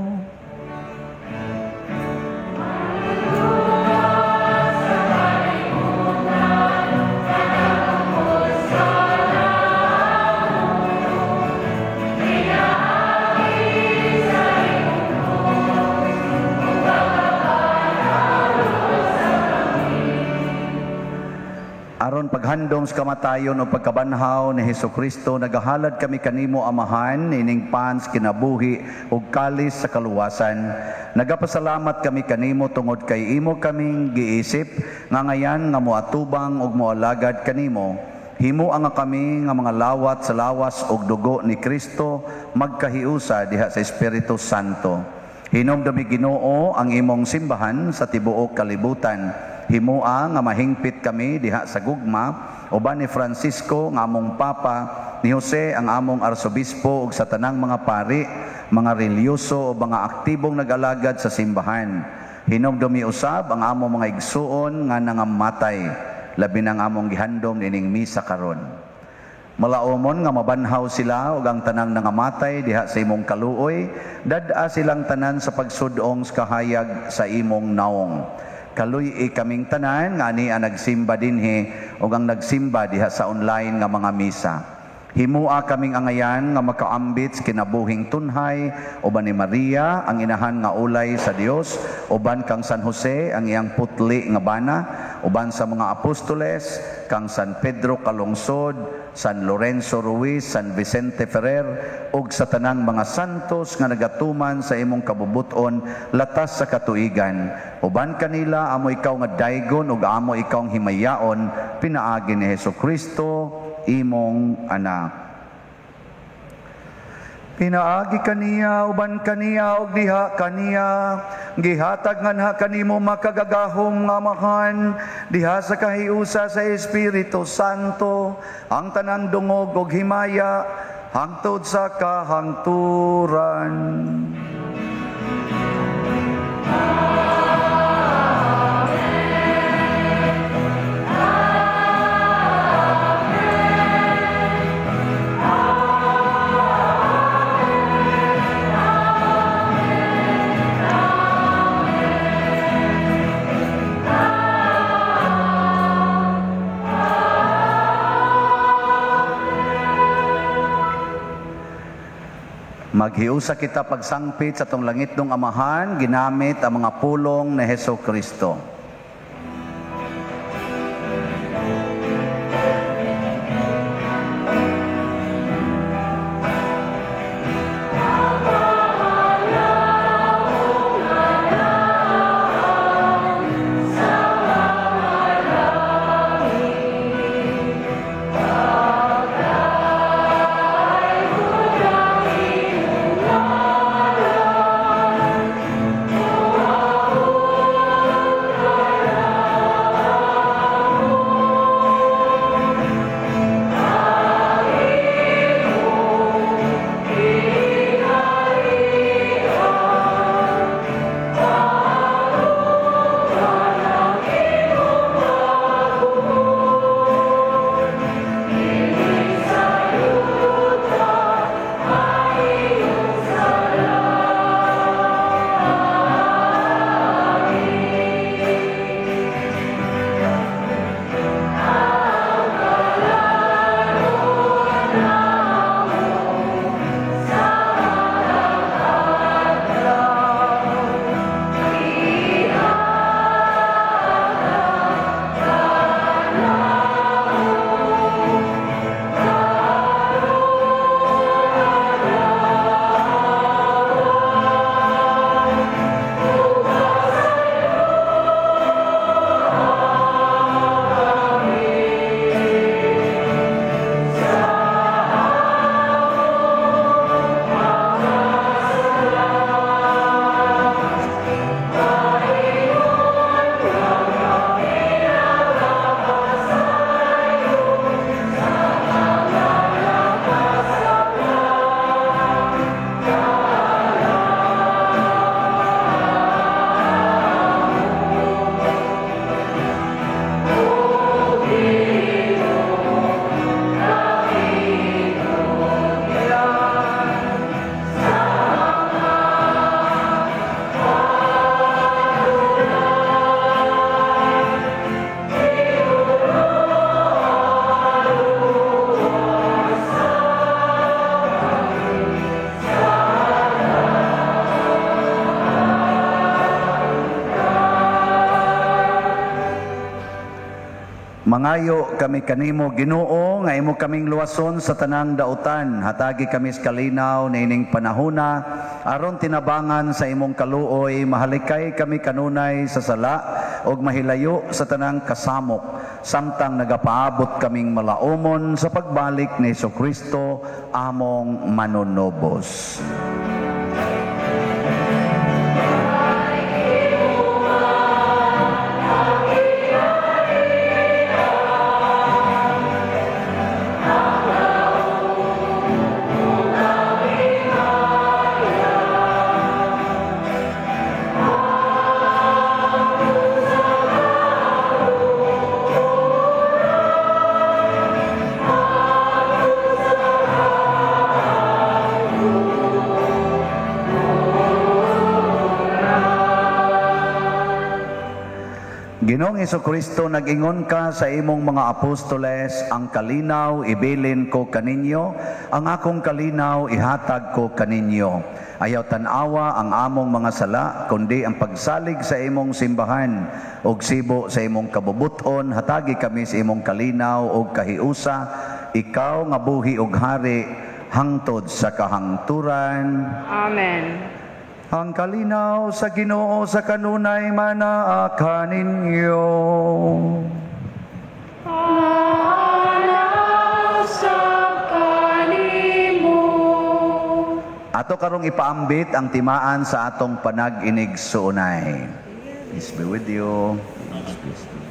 S1: Aron paghandom sa kamatayon o pagkabanhaw ni Hesukristo, nagahalad kami kanimo, Amahan, ining pans kinabuhi ug kalis sa kaluwasan. Nagapasalamat kami kanimo tungod kay imo kaming giisip nga ngayan nga moatubang ug moalagad kanimo. Himo ang kami nga mga lawat sa lawas ug dugo ni Kristo magkahiusa diha sa Espiritu Santo. Hinumdumi, Ginoo, ang imong simbahan sa tibuok kalibutan. Himoa nga mahingpit kami diha sa gugma uban ni Francisco nga among Papa, ni Jose ang among arsobispo ug sa tanang mga pari, mga relihiyoso o mga aktibong nag-alagad sa simbahan. Hinumdumi usab ang among mga igsuon nga nangamatay, labi nang among gihandom nining misa karon. Malaomon nga mabanhaw sila ug ang tanang nangamatay diha sa imong kaluoy, dad-a silang tanan sa pagsudong sa kahayag sa imong naong. Kaluy-i kaming tanan nga ani ang nagsimba dinhi ug ang nagsimba diha sa online nga mga misa. Himua kaming angayan nga makaambit sa kinabuhing tunhay uban ni Maria ang inahan nga ulay sa Dios, uban kang San Jose ang iyang putli nga bana, uban sa mga apostoles kang San Pedro Calungsod, San Lorenzo Ruiz, San Vicente Ferrer ug sa tanang mga santos nga nagatuman sa imong kabubuton latas sa katuigan. Uban kanila amo ikaw nga daygon ug amo ikaw ang himayaon pinaagi ni Hesukristo imong anak. Pinaagi kaniya, uban kaniya, ug diha kaniya, gihatag nganha kanimo makagagahom nga Amahan, diha sa kahiusa sa Espiritu Santo, ang tanang dungog ug himaya, hangtod sa kahangturan. Maghiusa kita pagsangpit sa tong langitnong Amahan, ginamit ang mga pulong ni Hesukristo. Mangayo kami kanimo, Ginoo, nga imo kaming luwason sa tanang dautan. Hatagi kami sa kalinaw niining panahona, aron tinabangan sa imong kaluoy, mahalikay kami kanunay sa sala ug mahilayo sa tanang kasamok, samtang nagapaabot kaming malaumon sa pagbalik ni Hesukristo among manunubos. Ginoong Hesukristo, nag-ingon ka sa imong mga apostoles, ang kalinaw ibilin ko kaninyo, ang akong kalinaw ihatag ko kaninyo. Ayaw tan-awa ang among mga sala, kundi ang pagsalig sa imong simbahan, ug sibo sa imong kabubuton, hatagi kami sa imong kalinaw ug kahiusa, ikaw nga buhi ug hari, hangtod sa kahangturan.
S2: Amen.
S1: Ang kalinaw sa Ginoo sa kanunay manaa kaninyo.
S3: Manaa sa kanimo.
S1: Ato karong ipaambit ang timaan sa atong panag-inig-suunay. Peace be with you. Peace be with you.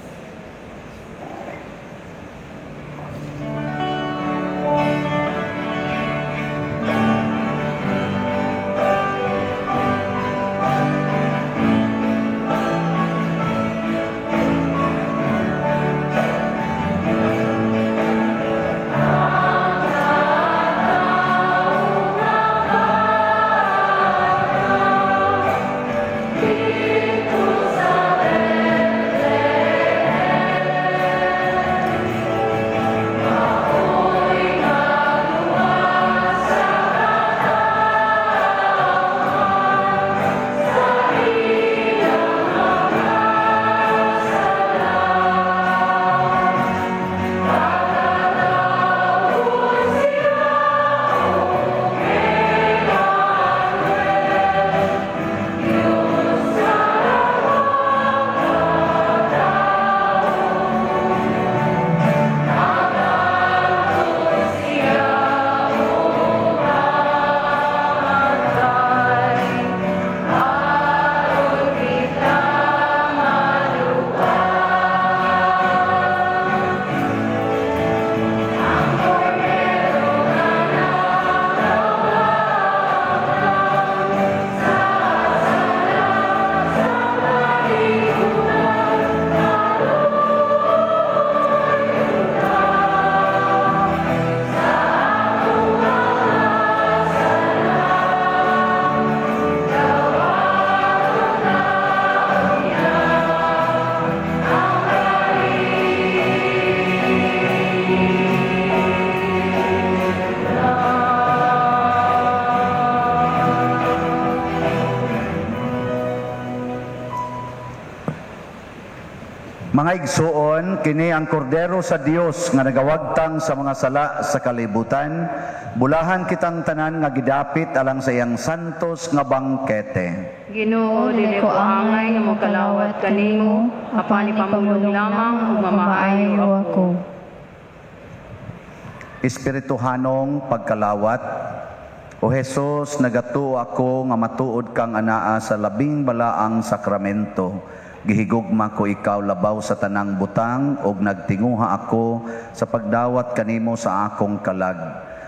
S1: Mga igsuon, kini ang kordero sa Dios nga nagawagtang sa mga sala sa kalibutan. Bulahan kitang tanan nga gidapit alang sa iyang santos nga bangkete.
S2: Ginoo, dili ko angay nga mokalawat kanimo, apan ipamulong lamang ug mamaayo ako.
S1: Espirituhanong pagkalawat. O Jesus, nagatuo ako nga matuod kang anaa sa labing balaang sakramento. Gihigugma ko ikaw labaw sa tanang butang og nagtinguha ako sa pagdawat kanimo sa akong kalag.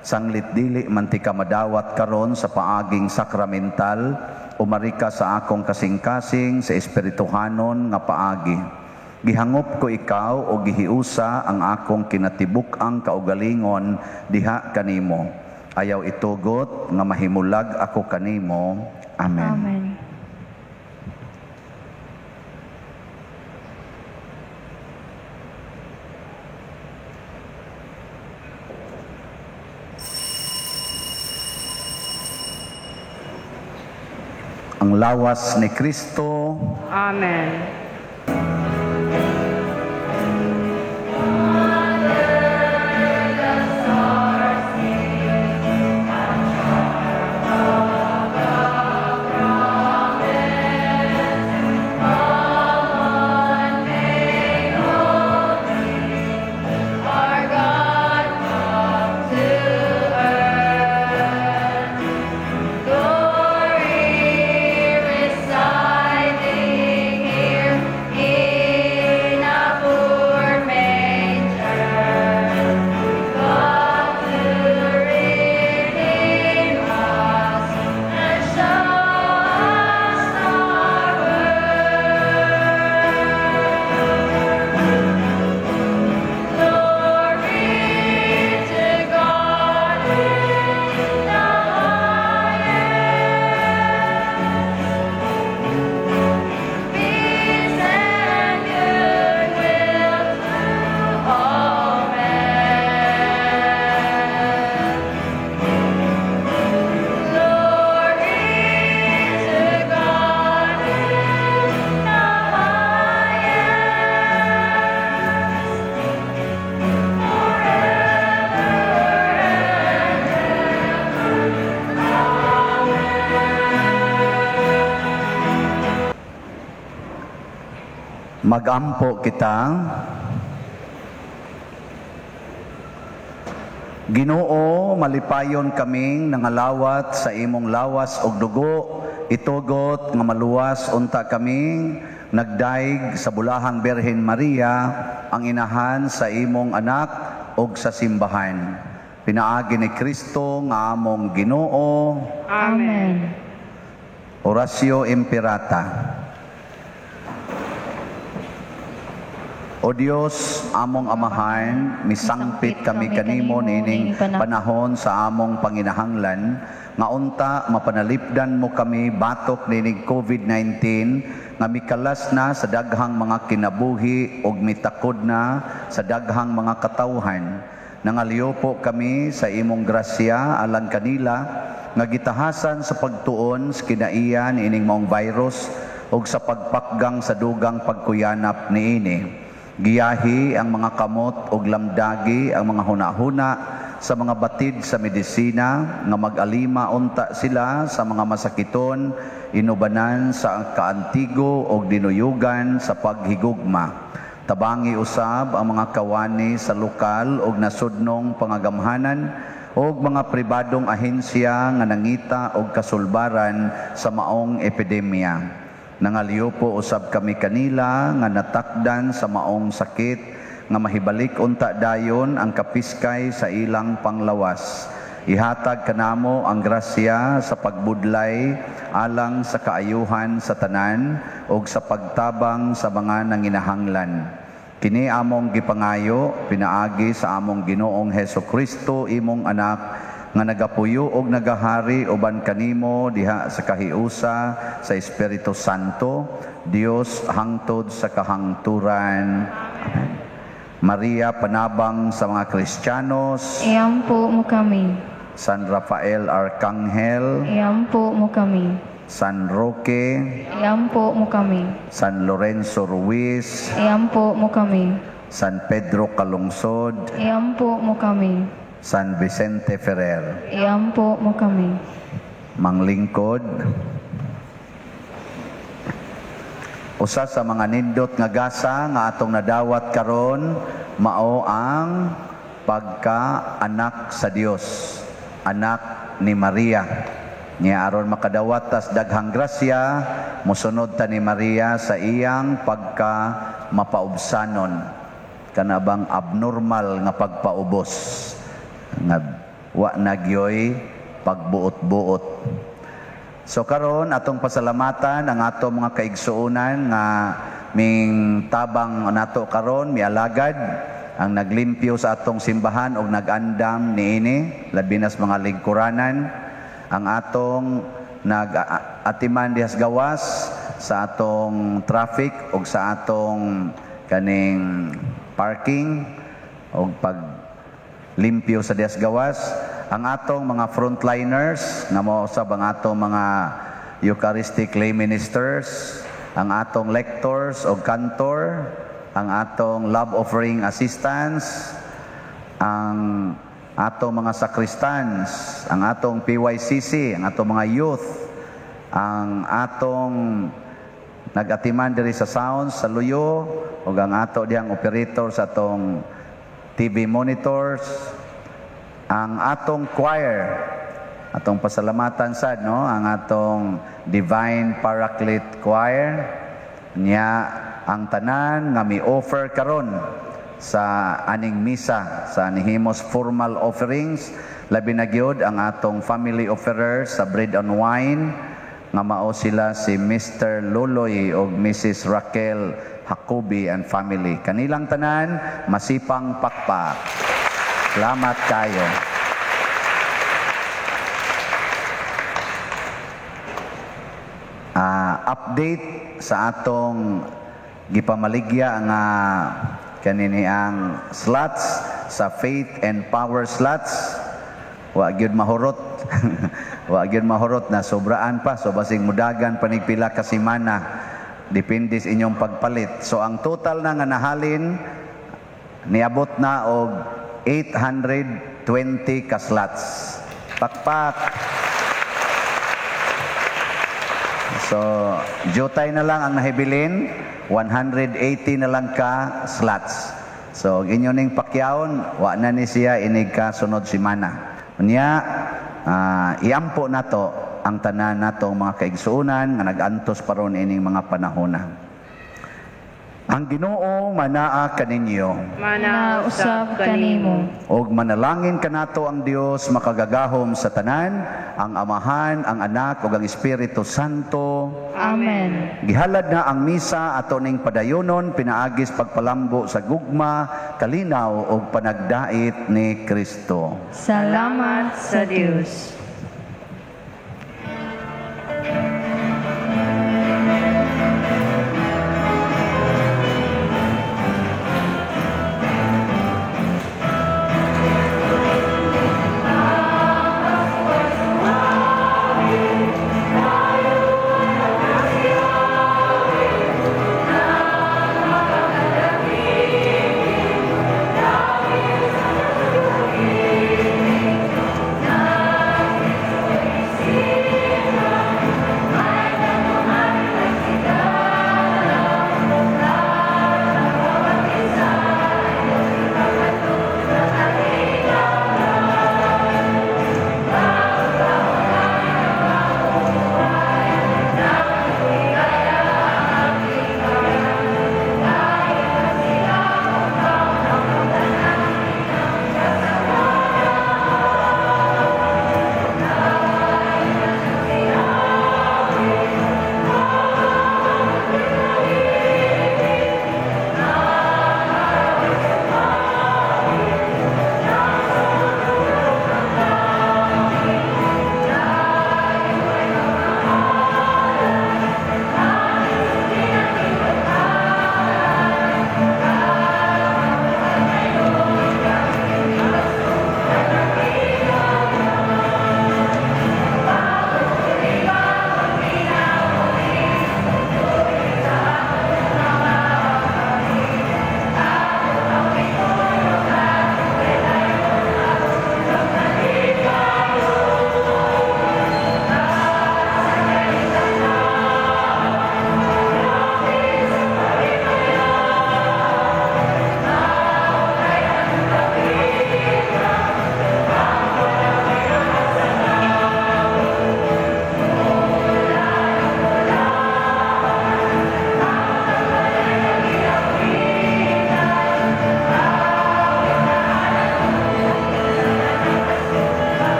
S1: Sanglit dili man ti ka madawat karon sa paaging sakramental, umari ka sa akong kasing-kasing sa espirituhanon nga paagi. Gihangop ko ikaw o gihiusa ang akong kinatibuk-ang kaugalingon diha kanimo. Ayaw itugot nga mahimulag ako kanimo. Amen.
S3: Amen.
S1: Ang lawas ni Kristo.
S2: Amen.
S1: Magampo kita. Ginoo, malipayon kaming nangalawat sa imong lawas ug dugo, itugot nga maluwas unta kaming nagdaig sa bulahang Birhen Maria, ang inahan sa imong anak ug sa simbahan. Pinaagi ni Kristo nga among Ginoo.
S2: Amen.
S1: Oratio Imperata. O Dios, among Amahan, misangpit kami kanimo niining panahon sa among panginahanglan, nga unta mapanalipdan mo kami batok niining COVID-19, nga mikalas na sa daghang mga kinabuhi ug mitakod na sa daghang mga katawhan. Nangaliyo po kami sa imong grasya alang kanila, nga gitahasan sa pagtuon sa kinaiya niining maong virus ug sa pagpakgang sa dugang pagkuyanap niini. Giyahi ang mga kamot ug lamdagi ang mga hunahuna sa mga batid sa medisina nga mag-alima unta sila sa mga masakiton, inubanan sa kaantigo ug dinuyugan sa paghigugma. Tabangi usab ang mga kawani sa lokal ug nasudnong pangagamhanan ug mga pribadong ahensya nga nangita og kasulbaran sa maong epidemya. Nangaliyo po usab kami kanila nga natakdan sa maong sakit nga mahibalik unta dayon ang kapiskay sa ilang panglawas. Ihatag kanamo ang grasya sa pagbudlay alang sa kaayuhan sa tanan ug sa pagtabang sa mga nanginahanglan. Kini among gipangayo pinaagi sa among Ginoong Heso Kristo, imong anak, nga nagapuyo og nagahari uban kanimo diha sa kahiusa sa Espiritu Santo, Dios hangtod sa kahangturan. Amen. Maria, panabang sa mga Kristiyanos,
S2: Iampo mo kami.
S1: San Rafael Arcangel,
S2: Iampo mo kami.
S1: San Roque,
S2: Iampo mo kami.
S1: San Lorenzo Ruiz,
S2: Iampo mo kami.
S1: San Pedro Calungsod,
S2: Iampo mo kami.
S1: San Vicente Ferrer.
S2: Iampo mo kami.
S1: Manglingkod. Usa sa mga nindot nga gasa nga atong nadawat karon mao ang pagka-anak sa Dios, anak ni Maria. Nya aron makadawat tas daghang grasya, mosunod ta ni Maria sa iyang pagka mapaubsanon, kana bang abnormal nga pagpaubos nga wa nagyoy pagbuot-buot. So karon atong pasalamatan ang ato mga kaigsuonan nga ming tabang nato karon, mialagad ang naglimpyo sa atong simbahan og nagandam niini, labi na sa mga lingkuranan, ang atong nag-atiman dihas gawas sa atong traffic og sa atong kaning parking og pag limpyo sa dihas gawas, ang atong mga frontliners nga mao usab ang atong mga Eucharistic lay ministers, ang atong lectors o cantor, ang atong love offering assistants, ang atong mga sacristans, ang atong PYCC, ang atong mga youth, ang atong nagatiman diri sa sounds sa luyo, ug ang ato dihang operator sa atong TV monitors, ang atong choir, atong pasalamatan sad, no, ang atong Divine Paraclete Choir, niya ang tanan nga mi-offer karon sa aning misa sa nihimos formal offerings, labi na gyud ang atong family offerers sa bread and wine nga mao sila si Mr. Loloy og Mrs. Raquel Jacobi and family. Kanilang tanan masipang pakpak. Salamat kayo. Update sa atong gipamaligya nga kanini ang slots sa Faith and Power slots. Wa gyud mahurot. Wa gyud mahurot na sobraan pa, so basing mudagan panig pila ka semana, depende sa inyong pagpalit. So ang total na nga nahalin niabot na og 820 ka slots. Pakpak. So, jutay na lang ang nahibilin, 180 na lang ka slots. So, inyo ning pakyawon, wa na ni siya inig ka sunod simana. Unya, iampo nato ang tanan natong mga kaigsuonan nga nag-antos pa ron ining mga panahona. Ang Ginoo manaa kaninyo.
S2: Mana usab kanimo.
S1: Og manalangin kanato ang Dios makagagahom sa tanan, ang Amahan, ang Anak ug ang Espiritu Santo.
S2: Amen.
S1: Gihalad na ang misa ato ning padayonon pinaagis pagpalambo sa gugma, kalinaw ug panagdait ni Kristo.
S2: Salamat sa Dios.